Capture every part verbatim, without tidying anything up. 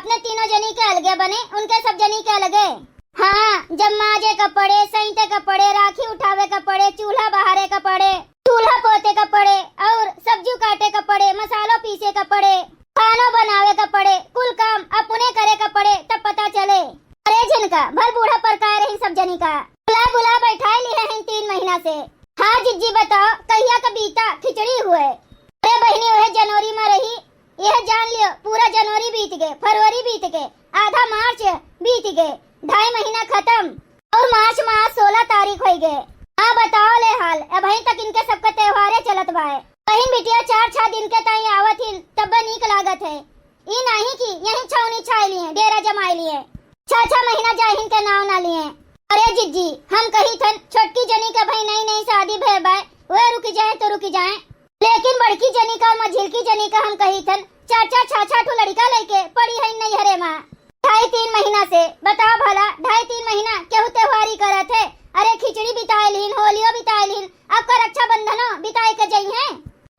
अपने तीनों जनी के अलगे बने, उनके सब जनी के अलगे। हाँ, जब माजे का पड़े, सैंते का पड़े, राखी उठावे का पड़े, चूल्हा बहारे का पड़े, चूल्हा पोते का पड़े, और सब्जी काटे का पड़े, मसालो पीसे का पड़े, खानो बनावे का पड़े, कुल काम अपने करे का पड़े, तब पता चले। अरे झिनका, भल बूढ़ा परकाए रही सब जनी का। बुलाए बुलाए बैठाए लिहे हैं तीन महीना से। हाँ जिज्जी बताओ, कहिया का बीता खिचड़ी हुए? अरे बहिनी, वह जनवरी में रही, यह जान लियो, पूरा जनवरी बीत गए, फरवरी बीत गए, आधा मार्च बीत गए, ढाई महीना खत्म, और मार्च माह सोलह तारीख होई गए। हाँ बताओ ले हाल, अबहीं तक इनके सबके त्योहारे चलत बाए। बहिन बिटिया चार छह दिन के ताई आवत हिन, तब्बे नीक लागत है। ई नाही कि यहीं छौनी छाए लिए, डेरा जमाए लिए, छह छह महीना जाहिन के नाव ना लिए। अरे जिज्जी, हम कही थन छोटकी जनी का भाई नई नई शादी भय बाय, वह रुकी जाए तो रुकी जाए, लेकिन बड़की जनी का और मझिलकी जनी का हम कही थन चार चार छह छह ठो लड़का लेके पड़ी है नैहरे मा। ढाई तीन महीना से बताओ भला, ढाई तीन महीना केहू त्योहारी करत है? अरे खिचड़ी बिताए लीन, होलियो बिताए लीन, अब का रक्षाबंधनो बिताए के जई है।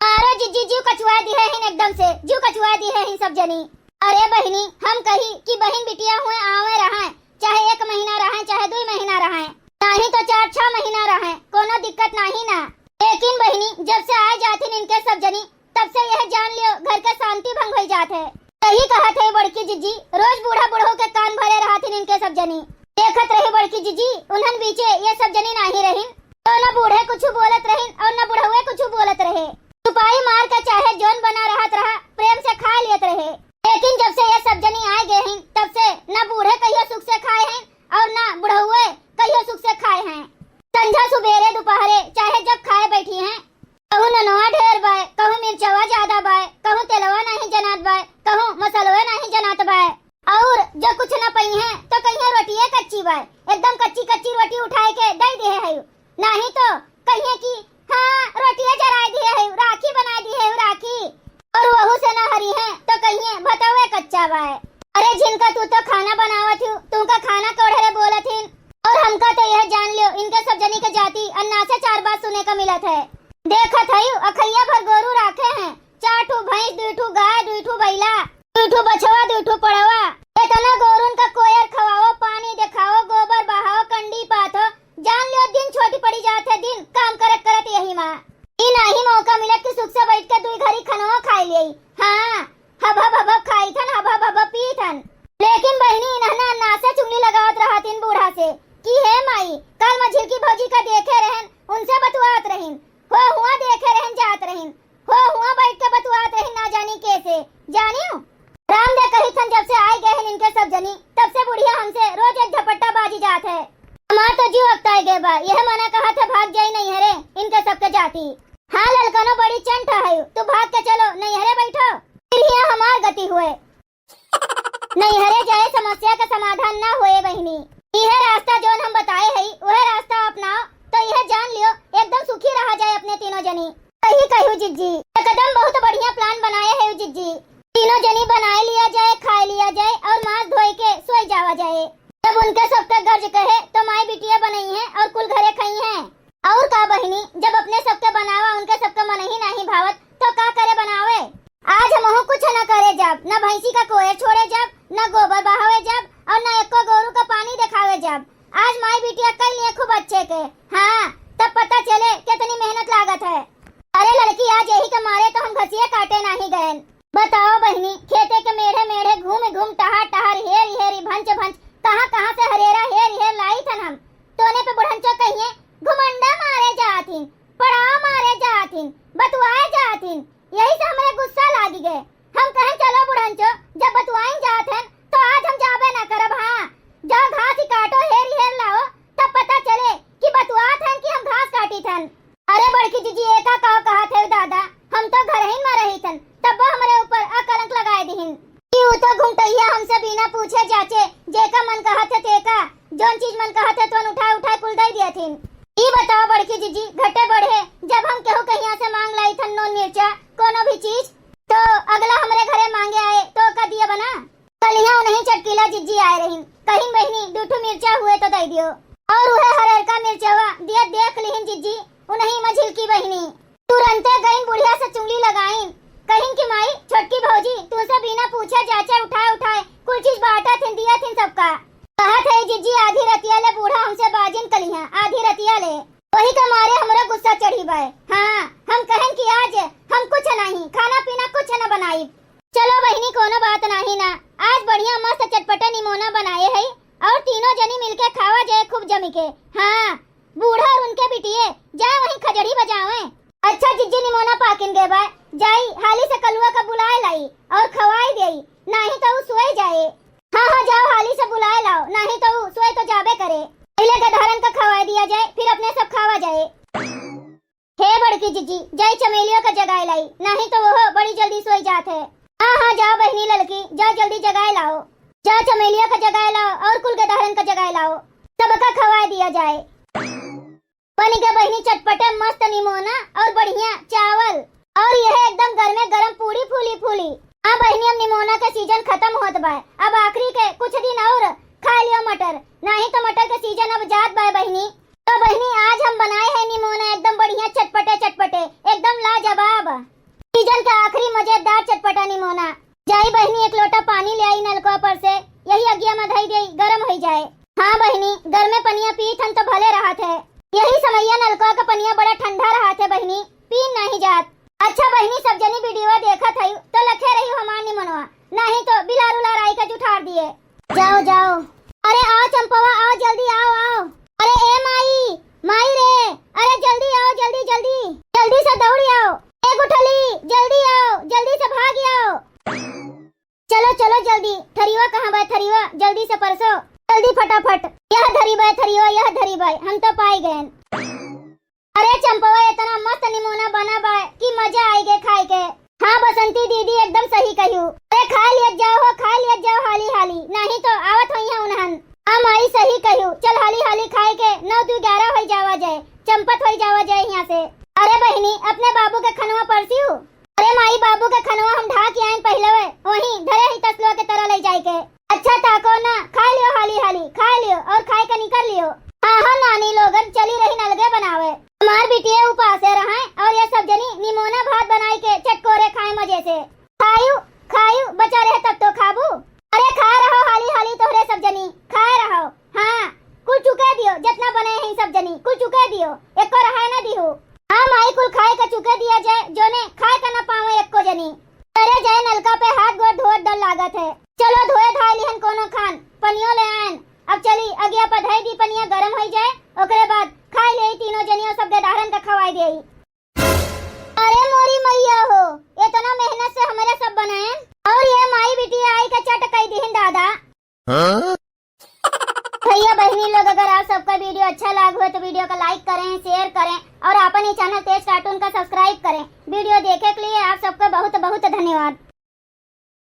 मारो जिज्जी, जीव कचुआ दिहे हिन एकदम से, जीव कचुआ दिहे हिन सब जनी। अरे बहिनी, हम कही कि बहिन बिटिया हुए आवे रहे, चाहे एक महीना रहे, चाहे दुई महीना रहे, नाही तो चार छह महीना रहे, कोनो दिक्कत नाही ना। लेकिन बहिनी, जब से आए जाथिन इनके सब जनी, तब से यह जान लियो घर के शांति भंग होई जात है। सही कहत है बड़की जिज्जी, रोज बूढ़ा बुढ़ऊ के कान भरे रहथिन इनके सब जनी। देखत रही बड़की जिज्जी, उन्हन बीचे ये सब जनी नाही रहिन, तो न बूढ़े कुछ बोलत रहिन और न बुढ़वे कुछ बोलत रहे। चुपाई मार के चाहे जोन बना रहत रहा, प्रेम से खा लेत रहे। लेकिन जब से ये सब जनी आ गए हैं, तब से ना बूढ़े कहियो सुख से खाए हैं और ना बुढ़उए कहियो सुख से खाए हैं। संझा सुबेरे दोपहरे चाहे जब खाए बैठी हैं, कहूँ ननवा ढेर बाय, कहूँ मिर्चवा ज्यादा बाय, कहूँ तेलवा नहीं जनात बाय, कहूँ मसलवा नहीं जनात बाय। और जो कुछ न पई हैं तो कहिए रोटिए कच्ची बाय, एकदम कच्ची कच्ची रोटी उठाए के दे दिए है। नाही तो कहिए कि हाँ, रोटिया जराए दिए है, राखी बनाए दिए है, राखी। और वहू से ना हरी है तो कहिए भतवे कच्चा बाय। अरे झिनका, तू तो खाना बनावत हूँ, तू का खाना कोढ़रे बोलत हिन। और हमका तो यह जान लियो, इनके सब जनी के जाति अन्ना से चार बात सुने का मिलत है। देखत है अखैया भर गोरू राखे हैं, चार ठू भैंस, दुई ठू गाय, दुई ठू बैला, दुई ठू बछवा, दुई ठू पड़वा। इतना गोरून का कोयर खवाओ, पानी देखाओ, गोबर बहाओ, कंडी पाथो, जान लियो दिन छोटी पड़ी जात है, दिन काम करत करत यही मा। ई नाही मौका मिलत कि सुख से बैठ के दुई घरी खनवा खाई लेई। हाँ, हब हब हब हब खाई थन, हब हब हब हब पी थन। लेकिन बहिनी इन्हना नासे चुंगली लगावत रहत इन बूढ़ा से कि हे माई, कल मझिल की भौजी का देखे रहन, उनसे बतुआत रहिन, हो हुआ देखे रहन जात रहिन, हो हुआ बैठ के बतुआत रहिन ना जानी कैसे, जानियो। राम दे कही थन जब से आए गए हैं इनके सब जनी, तब से बुढ़िया हमसे रोज एक झपट्टा बाजी जात है। हमार तो जीव अकताए गए बा, यह मना कहत है भाग जाई नैहरे इनके सबके जाति। हाँ ललकनो बड़ी चंट है, तू भाग के चलो नैहरे बैठो, फिर हियां हमार गति हुए। नैहरे जाए समस्या का समाधान ना होए बहिनी, यह रास्ता जोन हम बताए है वह रास्ता अपनाओ तो यह जान लियो एकदम सुखी रहा जाए अपने तीनों जनी। सही कहू जिज्जी, एकदम बहुत बढ़िया plan बनाए है जिज्जी। तीनों जनी बनाए लिया जाए, खाए लिया जाए और माथ धोए के सोए जावा जाए। जब उनके सबके गर्ज कहे तो माई बिटिया बनई है और कुल घरे खाई है। और का बहिनी, जब अपने सबके बनावा उनके सबके मन ही नहीं भावत तो का करे बनावे। आज हमहू कुछ न करे जाब, न भैंसी का कोयर छोड़े जाब, न गोबर बहावे जाब और न एको गोरू का पानी देखावे जाब। आज माई बिटिया कई लिए खूब अच्छे के। हाँ, तब पता चले कितनी मेहनत लागत है। अरे लड़की, आज यही के मारे तो हम घसिए काटे नाही गएन। बताओ बहिनी, खेते के मेढ़े मेढ़े घूम घूम टहार टहार हेरी हेरी भंच भंच कहाँ कहाँ से हरेरा हेरी हेर लाई थन हम। तोने पे बुढ़ंचो कहिए घुमंडा मारे जात हिन, पड़ाव मारे जात हिन, बतुआए जात हिन। यही से हमरे गुस्सा लागी गए। हम कहें चलो बुढ़ंचो, जब बतुआइन जात हन तो आज हम जाबे ना करब। हाँ, जाओ घास ही काटो, हेरी हेर लाओ, तब पता चले कि बतुआत हन कि हम घास काटी थन। अरे बड़की जिज्जी, एका का कहत है दादा, हम तो घरहिन में रही थन, तब वो हमरे ऊपर अकलंक लगाए दिहिन कि ऊ तो घुमटैया हमसे बिना पूछे जाचे, जेका मन कहत है तेका, जोन चीज मन कहत है तोन उठाए उठाए कुल दे दिया थिन। ई बताओ बड़की जिज्जी, घटे बढ़े जब हम केहू कहिया से मांग लाई थन नून मिर्चा कोनो भी चीज, तो अगला हमरे घरे मांगे आए तो का दिया बना? कलिया उन्हीं चटकीला जिज्जी आए रहिन, कहिन बहिनी दू ठो मिर्चा हुए तो दे दियो। और उहे हरेरका मिर्चवा दिया देख लिहिन जिज्जी, उन्हीं मझिलकी बहिनी तुरंते गईन बुढ़िया से चुंगली लगाइन। कहिन कि माई, छोटकी भौजी, तुमसे बिना पूछे जाचे उठाए उठाए कुल चीज बांटत हिन, दियत हिन सबका। कहत है जिज्जी, आधी रतिया ले बूढ़ा हमसे बाजिन कलिहा, आधी रतिया ले। वही के मारे हमरो गुस्सा चढ़ी बाय। हाँ, हम कहेन कि आज हम कुछ नहीं, खाना पीना कुछ न बनाई। चलो बहिनी, कोनो बात नाही ना, आज बढ़िया मस्त चटपटे निमोना बनाए है और तीनों जनी मिलके खावा जाए खूब जमी के। हाँ, बूढ़ा और उनके बिटिये जाए वहीं खजड़ी बजावे। अच्छा जिज्जी, निमोना पाकिन गए बा, जाई हाली से कलुआ का बुलाए लाई और खवाई देई, नाही तो उ सोए जाए। हाँ हाँ, जाओ हाली से बुलाए लाओ, नाही तो उ सोए तो जाबे करे। पहले गदहरन का खवाए दिया जाए, फिर अपने सब खावा जाए। हे बड़की जिज्जी, जाई चमेलियो का जगाए लाई, नाही तो वो बड़ी जल्दी सोई जात है। हाँ हाँ, जाओ बहिनी ललकी, जाओ जल्दी जगाए लाओ। जा चमेलियो का जगाए लाओ और कुल गदहरन का जगाए लाओ, सबका खवाए दिया जाए। बनी गए बहिनी चटपटे मस्त निमोना और बढ़िया चावल, और यह एकदम गरमे गरम पूड़ी फूली फूली। हाँ बहिनी, अब निमोना के सीजन खत्म होत बा, अब आखिरी के कुछ दिन और खा लियो मटर, नाही तो मटर के सीजन अब जात बा बहिनी। तो बहिनी, आज हम बनाए हैं निमोना एकदम बढ़िया चटपटे चटपटे, एकदम लाजवाब। सीजन का आखिरी मजेदार चटपटा निमोना। जाई बहिनी, एक लोटा पानी ले आई नलकवा पर से, यही अगिया में धई देई, गरम होई जाए। हाँ बहिनी, गरमे पनिया पीत हन तो भले रहत है, यही समैया नलकवा का पनिया बड़ा ठंडा रहत है बहिनी, पीन नाही जात। अच्छा बहिनी, सब जनी वीडियो देखत हई तो लखे रही हमार निमोनवा, नाही तो बिलार उलार आई के जुठार दिए। जाओ, जाओ। अरे आओ चंपवा, आओ, जल्दी आओ, आओ। अरे ए माई, माई रे, अरे जल्दी आओ, जल्दी, जल्दी, जल्दी से दौड़ी आओ। ए गुठली, जल्दी आओ, जल्दी से भागी आओ। चलो, चलो जल्दी, थरिवा कहाँ बा, थरिवा, जल्दी से परसो, जल्दी फटाफट। यह धरी बा, थरिवा, यह धरी बा, हम तो पाई गए। अरे चंपवा, इतना मस्त निमोना बना बा कि मजा आई गे खाए के। हाँ बसंती दीदी, एकदम सही कहियो। अरे खाए लियत जाओ हो, खाए लियत जाओ हाली हाली, नाही तो आवत होइहैं उन्हन। हाँ माई, सही कहियो, चल हाली हाली खाए के, नौ दू ग्यारह होई जावा जाए, चंपत होई जावा जाए यहाँ से। अरे बहिनी, अपने बाबू के खनवा परसियो। अरे माई, बाबू के खनवा हम ढा के आएन पहिले, वहीं धरे ही तसलुआ के तरह ले जाए के। अच्छा ताको ना, खाए लियो हाली हाली, खाए लियो और खाए के निकर लियो। हाँ हाँ नानी लोगन, चली रही नलगे बनावे। हमार बिटिये उपासे रहैं और ये सब जनी निमोना भात बनाई के चटकोरे खाए मजे से। खायू, खायू, बचा रहे तब तो खाबू। अरे खाए रहो हाली हाली तोहरे सब जनी, खाए रहो। हाँ, कुल चुके दियो, जितना बने हैं सब जनी, कुल चुके दियो, एको रहाए ना दिहो। हाँ माई, कुल खाए के चुके दिया जाए, जोने खाए के ना पावे एको जनी। अरे जाए नलका पे हाथ गोड़ धोए डर लागत है। चलो धोए धाए लिहन कोनो खान, पनियो ले आयन। अब चली अगिया पर धई दी, पनिया गरम होई जाए, ओकरे बाद खाए ले तीनों जनियो सब गदाहरन के खवाई देई। अरे मोरी मैया हो, इतना मेहनत से हमारे सब बनाएन और ये माई बिटिया आई के चट कई दिहिन दादा। हाँ? भैया बहिनी लोग, अगर आप सबका वीडियो अच्छा लाग हो तो वीडियो का लाइक करें, शेयर करें और अपन ही चैनल तेज कार्टून का सब्सक्राइब करें। वीडियो देखे के लिए आप सबका बहुत बहुत धन्यवाद।